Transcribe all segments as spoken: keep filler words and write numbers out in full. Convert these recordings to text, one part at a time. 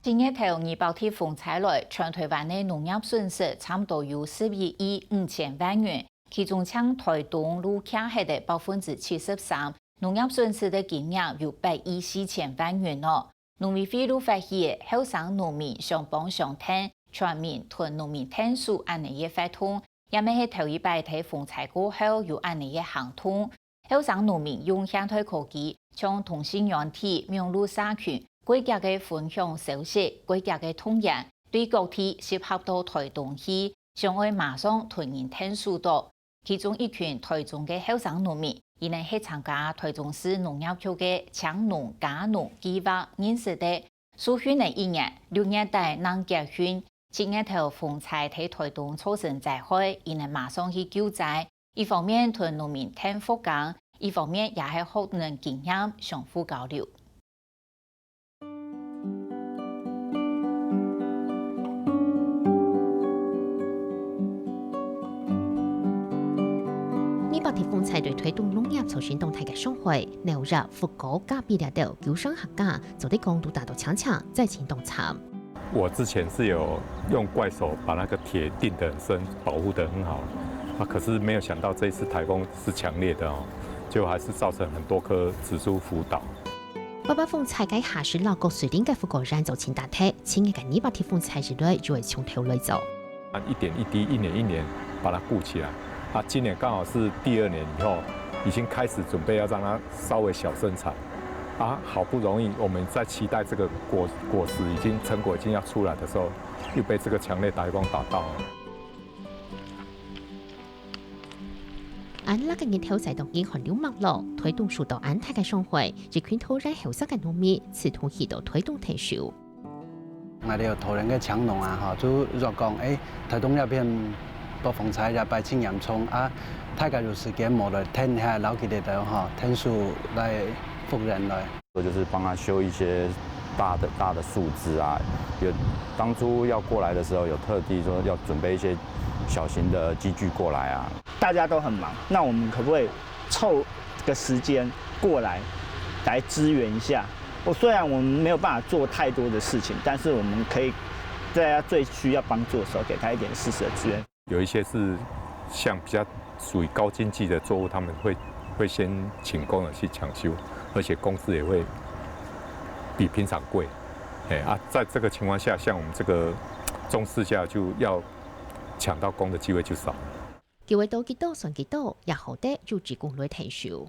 七月頭二八級風災來，全臺灣个農業損失差毋多有十一億五千萬元，其中淨臺東就欠忒个百分之七十三，農業損失个金額有八億四千萬元哦。農委會就發起後生農民相幫相𢯭，全民同農民𢯭手恁呢个活動，也乜係頭一擺在風災過後有恁呢个行動。 後生農民用現代科技，像通訊軟體、網路社群，過遽个分享消息，過遽个動員，對各地集合到臺東去，想愛馬上同人𢯭手著。其中一群臺中个後生農民，佢等係參加臺中市農業局个青農加農計畫認識个，受訓了一年，六月底正結訓。七月頭風災在臺東造成災害，佢等馬上去救災， 一方面同農民𢯭復耕，一方面也係學等經驗相互交流。二八級風災對臺東農業造成當大个傷害，農業、復耕、咖啡這兜九成客家，做得講都打到青青，災情當慘。 我之前是有用怪手把那個鐵釘得很深，保護得很好。啊，可是沒有想到這一次颱風是強烈的哦，就還是造成很多棵植株輔倒。八八風災該下時摎各水林个覆蓋面做盡大忒，七月个二八級風災一來就會從頭來做。啊，一點一滴，一年一年把它顧起來。啊，今年剛好是第二年以後，已經開始準備要讓它稍微小生產。 啊，好不容易我們在期待這個果，果實已經，成果已經要出來的時候，又被這個強烈颱風打到。恁落个日頭曬到人汗流脈落，臺東受到恁大个傷害，一群桃園後生个農民自動去到臺東𢯭手。 𠊎兜桃園个青農啊，吼，就約講，欸，臺東這片个風災這擺盡嚴重啊，大家有時間無來𢯭下摎佢兜吼，𢯭手來復耕來。就是幫他修一些大的，大的樹枝啊，有，當初要過來的時候，有特地說要準備一些小型的機具過來啊。大家都很忙，那我們可不可以 湊個時間過來，來支援一下。我，雖然我們沒有辦法做太多的事情，但是我們可以在他最需要幫助的時候，給他一點適時的支援。有一些是像比較屬於高經濟的作物，他們會，會先請工人去搶修，而且工資也會比平常貴。哎，啊，在這個情況下，像我們這個中市價就要搶到工的機會就少。 佢會到幾多算幾多，也好得就志工來𢯭手。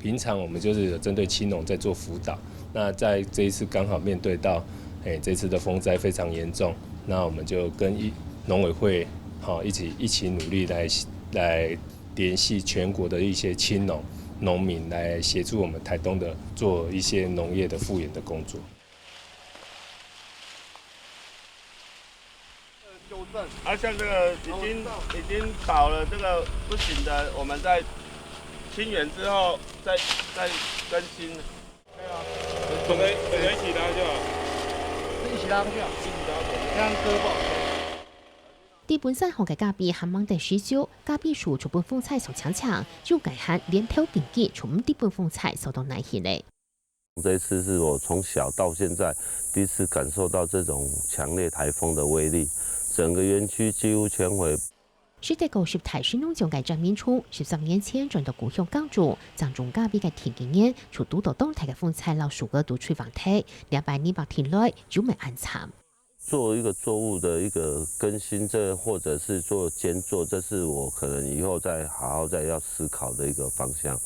平常我們就是有針對青農在做輔導，那在這一次剛好面對到，欸，這次的風災非常嚴重，那我們就跟一，農委會，好，一起，一起努力來，來聯繫全國的一些青農、農民，來協助我們臺東的做一些農業的復原的工作。 啊，像這個已經，已經倒了，這個不行的，我們再清園之後再，再更新。整個，整個一起拉就好。一起拉上去啊，一起拉上去。這樣割不好切。在本山項个咖啡還吂得收成，咖啡樹就分風災掃淨淨，有个還連頭根根就毋知分風災掃到哪去咧。 這一次是我從小到現在第一次感受到這種強烈颱風的威力，整個園區幾乎全毀。識得九十大士農場个詹明聰，十三年前轉到故鄉耕種，正種咖啡个第一年，就堵到當大个風災摎樹葉都吹橫忒，這擺二八天來，就毋係恁慘。 做一個作物的一個更新，這或者是做兼做，這是我可能以後再好好再要思考的一個方向。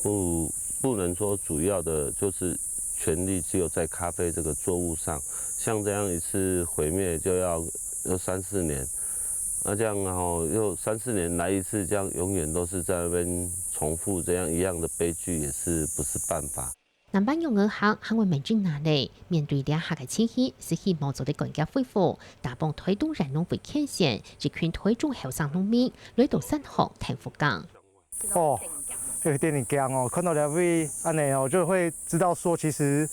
不，不能說主要的就是全力只有在咖啡這個作物上，像這樣一次毀滅就要，要三四年，那這樣然後又三四年來一次，這樣永遠都是在那邊重複這樣一樣的悲劇，也是不是辦法。 南半球銀行還會面臨哪呢？面對這下个情形，係希望做得趕緊恢復，打幫臺東縣農會牽線，一群臺中後生農民來到山項𢯭復耕。哦，有一點點驚哦，看到這位恁呢哦，就會知道說，其實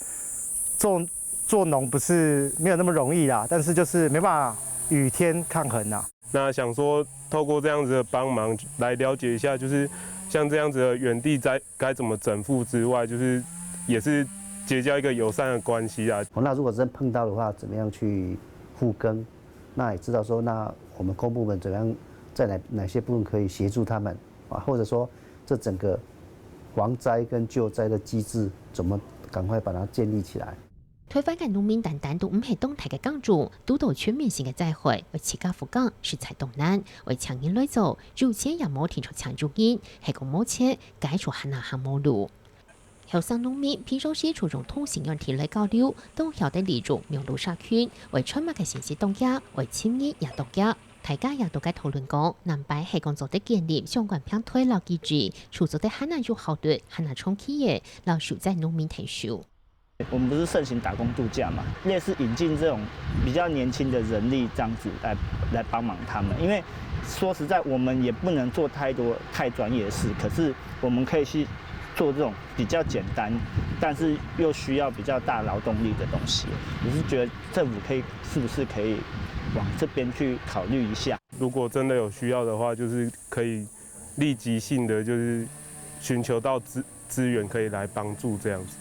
做，做農不是沒有那麼容易啦，但是就是沒辦法與天抗衡啦。 那想說透過這樣子的幫忙來了解一下，就是像這樣子的園地在該怎麼整復之外，就是也是结交一个友善的关系啊。哦，那如果真碰到的话，怎么样去互耕？那也知道说，那我们公部门怎么样，在哪哪些部分可以协助他们啊，或者说这整个防灾跟救灾的机制怎么赶快把它建立起来。台灣个農民單單都毋係當大个耕種，堵到全面性个災害，愛自家復耕實在當難，愛請人來做，有錢也無定著請有人，係講無錢，解除還難行無路。後生農民平常時就用同心圓體來交流，當曉得利用網路社群，愛傳麼个信息當遽，愛尋人也當遽。大家也都該討論講，南擺係講做得建立相關平台摎機制，就做得還難有效率，還難長期个摎受災農民𢯭手。我们不是盛行打工度假嘛，类似引进这种比较年轻的人力这样子来来帮忙他们，因为说实在，我们也不能做太多太专业的事，可是我们可以去做这种比较简单，但是又需要比较大劳动力的东西。我是觉得政府可以是不是可以往这边去考虑一下？如果真的有需要的话，就是可以立即性的就是寻求到资资源可以来帮助这样子。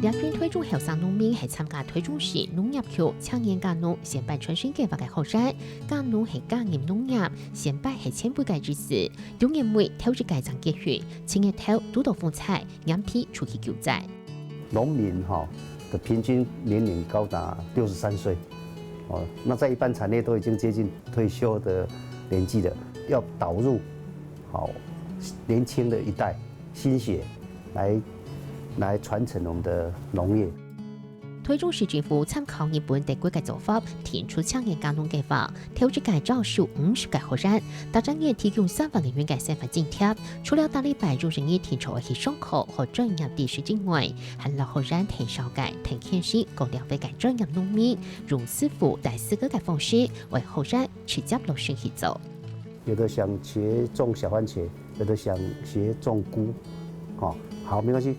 這群臺中後生農民係參加臺中市農業局青年家農先輩傳承計畫个學生，家農係家業農業，先輩係前輩个意思。有年尾頭一屆正結訓，七月頭堵到風災，眼皮出去救災。農民哈的平均年龄高达六十三岁，哦，那在一般产业都已经接近退休的年纪了，要导入好年轻的一代新血来来传承我们的农业。臺中市政府參考日本等國个做法，定出青年家農計畫，頭一屆招收五十个學生，逐隻月提供三萬个銀个生活津貼。除了逐禮拜有人定著愛去上課和專業知識之外，還摎學生㧯紹介、㧯牽線各領域个專業農民，用師傅帶師哥个方式，為學生直接落手去做。有的想学种小番茄，有的想学种菇，哦，好，没关系，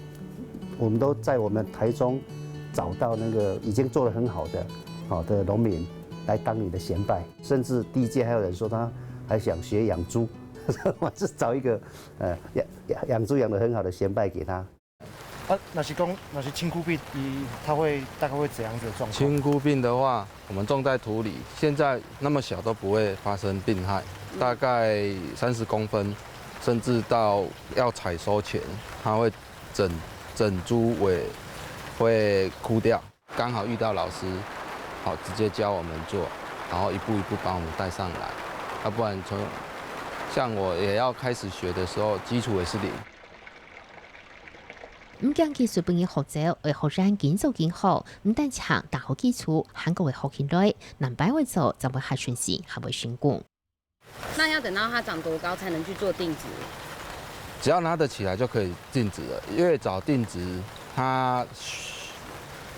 我们都在我们台中找到那个已经做得很好的，好的农民来当你的先辈，甚至第一届还有人说他还想学养猪，我是找一个呃养养养猪养得很好的先辈给他。啊，若是讲，若是青菇病，伊它会大概会怎样子的状况？青菇病的话，我们种在土里，现在那么小都不会发生病害，大概三十公分，甚至到要采收前，它会整整株尾会枯掉。刚好遇到老师，好直接教我们做，然后一步一步帮我们带上来，要不然从像我也要开始学的时候，基础也是零。 毋驚技術分人學走，愛學生緊做緊學，毋單淨打好基礎，還過會學起來，難擺會做，正會較順心，還會成功。那要等到它长多高才能去做定植？只要拉得起来就可以定植了，越早定植，它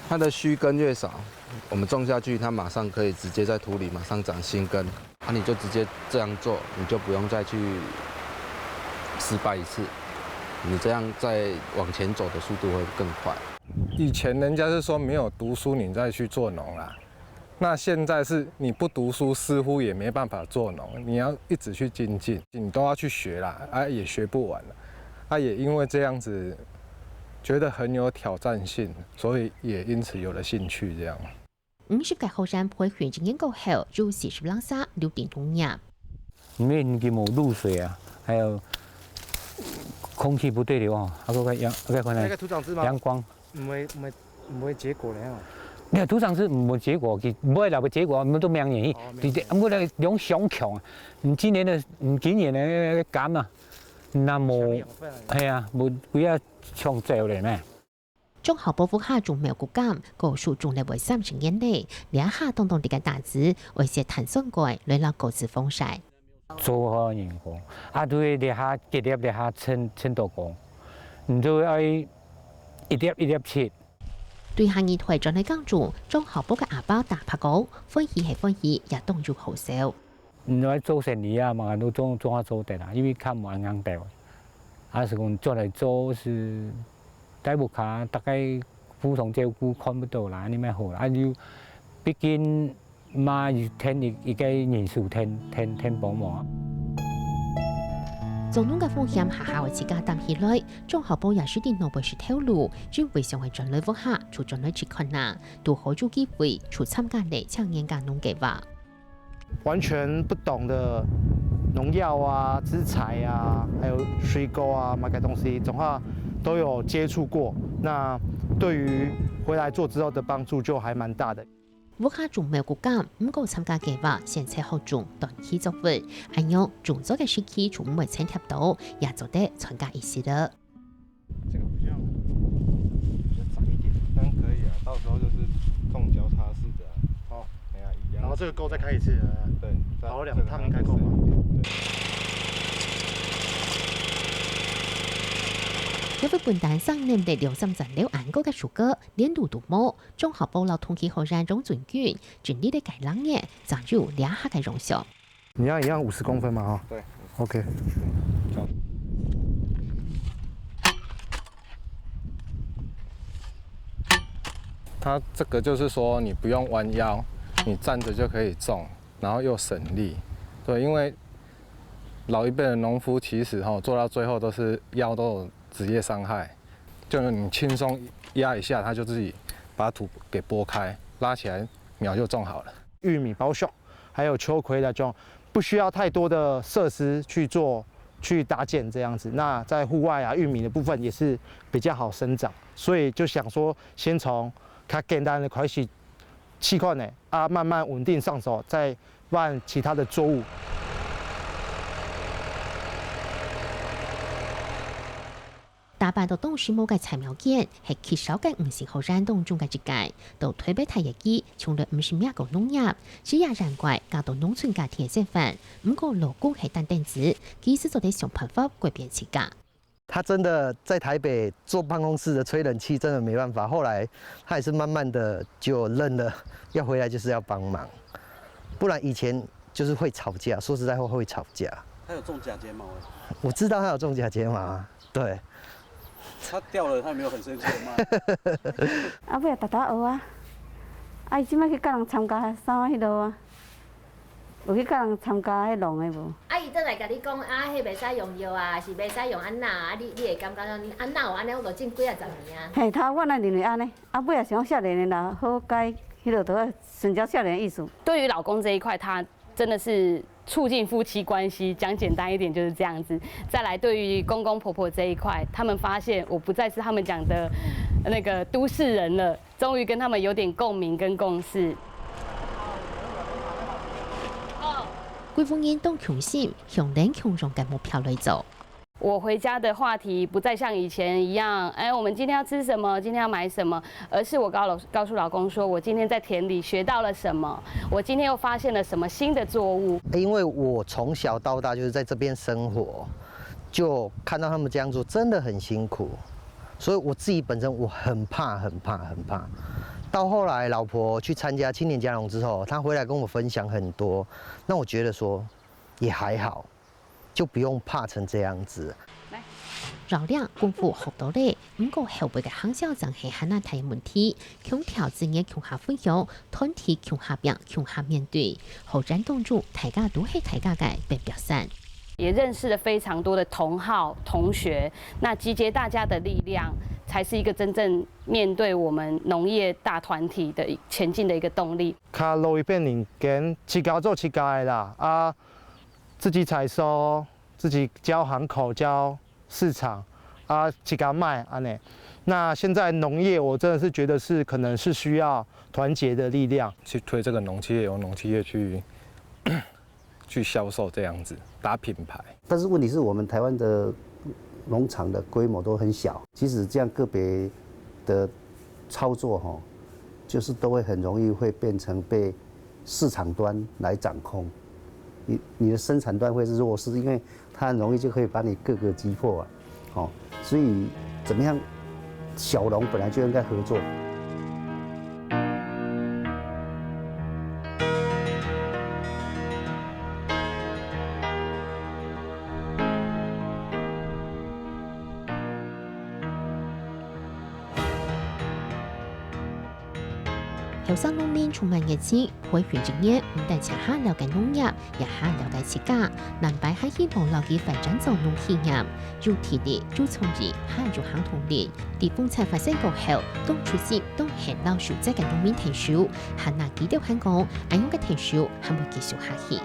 它的须根越少，我们种下去，它马上可以直接在土里马上长新根。啊，你就直接这样做，你就不用再去失败一次，你这样再往前走的速度会更快。以前人家是说没有读书你再去做农啦，那现在是你不读书，似乎也没办法做农，你要一直去精进，你都要去学啦，啊也学不完了，啊也因为这样子觉得很有挑战性，所以也因此有了兴趣这样。五十个學生培訓一年過後，有四十零儕留佇農業。因为你没有露水啊，还有空气不对流啊，啊，个阳，个可能那个土长质吗？阳光。唔会唔会唔会结果了哦。你看土长质没结果，佢没有结果，没有都明年去，哦直接没有那个量相强啊。你今年的，你今年的那个柑啊，那么，没有养分啊。哎呀，没不要抢走了咩？中學部屋下種苗栗柑，果樹種了會三十年咧，這下當當在該打籽，愛先攤酸過來摎果子防曬。做好个人工，啊，就係這下結粒這下稱稱到工，你就愛一粒一粒切。對下二代轉來耕種，中學部个阿爸打白工，歡喜係歡喜，也當有好笑。你愛做生意啊嘛，都做做下做得啦，因為較無恁硬鬥。啊，是講轉來做是，在屋下大概互相照顧看不到啦，你咪好啦。啊，又畢竟嘛有添一一个人手添添添幫忙。做農个風險下下愛自家擔起來，張學寶也係在腦背時頭路，就會想愛轉來屋下，就轉來試看啦，堵好有機會就參加了青年加農計畫。完全不懂的農藥啊、資材啊，還有水果啊，麼个東西，總下都有接觸過。那對於回來做之後的幫助就還蠻大的。 屋下種無谷柑，毋過參加計畫，先在學種短期作物，恁樣種作个時期就毋會剪忒多，也做得賺加一息了。這個好像比較長一點。這樣可以啊，到時候就是種交叉式的啊。好，哎呀，一樣。然後這個溝再開一次啊。對，再，好，兩趟應該夠吧？這個還要深一點，對。這位本旦生年得兩三層樓恁高个樹哥，連路都無， 張學寶摎同期學員張俊君，整理了該兩年，正有這下个榮相。你要一樣五十公分嘛，哈？對。OK。它這個就是說你不用彎腰，你站著就可以種，然後又省力。對，因為老一輩的農夫其實吼，做到最後都是腰都有職業傷害，就你輕鬆壓一下，它就自己把土給撥開，拉起來，苗就種好了。玉米包粟，還有秋葵那種，不需要太多的設施去做，去搭建這樣子。那在戶外啊，玉米的部分也是比較好生長，所以就想說先從較簡單的開始試看呢，啊，慢慢穩定上手，再換其他的作物。 打敗到當時無个菜苗間，係極少个五星學員當中个一個。到台北大學去，從來毋識摸過農業，係也難怪嫁到農村家庭个身份。毋過老公係擔凳仔，佢就做得想辦法改變自家。他真的在台北坐辦公室的吹冷氣，真的沒辦法。後來他也是慢慢的就認了，要回來就是要幫忙，不然以前就是會吵架，說實在話會吵架。他有種假睫毛欸。我知道他有種假睫毛啊。 對。他掉了，他有沒有很生氣地罵？後尾逐逐學啊，啊，伊這擺去佮人參加啥物彼號啊，有去佮人參加彼農的無？啊，伊轉來共你講，啊，彼袂使用藥啊，是袂使用按呢啊，你，你會感覺講，你按呢有按呢，我都種幾若十年啊。嘿，頭我也認為按呢，啊，尾仔想少年的啦，好改彼號都愛順照少年的意思。對於老公這一塊，他真的是促進夫妻關係，講簡單一點就是這樣子。再來，對於公公婆婆這一塊，他們發現我不再是他們講的那個都市人了，終於跟他們有點共鳴跟共識。歸屋人當共心，向等共樣个目標來做。 我回家的話題不再像以前一樣，哎，我們今天要吃什麼，今天要買什麼，而是我告老，告訴老公說，我今天在田裡學到了什麼，我今天又發現了什麼新的作物。因為我從小到大就是在這邊生活，就看到他們這樣做，真的很辛苦，所以我自己本身我很怕，很怕，很怕。到後來，老婆去參加青年加農之後，她回來跟我分享很多，那我覺得說也還好。 就不用怕成這樣子。老靚功夫學到了，毋過後背个行銷正係還難大个問題，共條資源共下分享，團體共下拚，共下面對。好戰當中，大家都係大家个半壁山。也認識了非常多的同好、同學，那集結大家的力量，才是一個真正面對我們農業大團體的前進的一個動力。較老一輩人間，自家做自家个啦，啊， 自己採收，自己交行口、交市場，啊，自家賣，恁呢。那現在農業，我真的是覺得是，可能是需要團結的力量。去推這個農企業，由農企業去，去銷售這樣子，打品牌。但是問題是我們台灣的農場的規模都很小，其實這樣個別的操作吼，就是都會很容易會變成被市場端來掌控。你，你的生產端會是弱勢，因為它很容易就可以把你各個擊破啊。哦，所以怎麼樣，小農本來就應該合作。多少農民充滿熱情，回鄉一年，毋單淨較了解農業，也較了解自家，難擺還希望摎佢發展做農企業，有體力、有創意，還有行動力。在風災發生過後，當出色、當肯摎受災个農民𢯭手，還拿佢兜還講，恁樣个𢯭手還會繼續下去。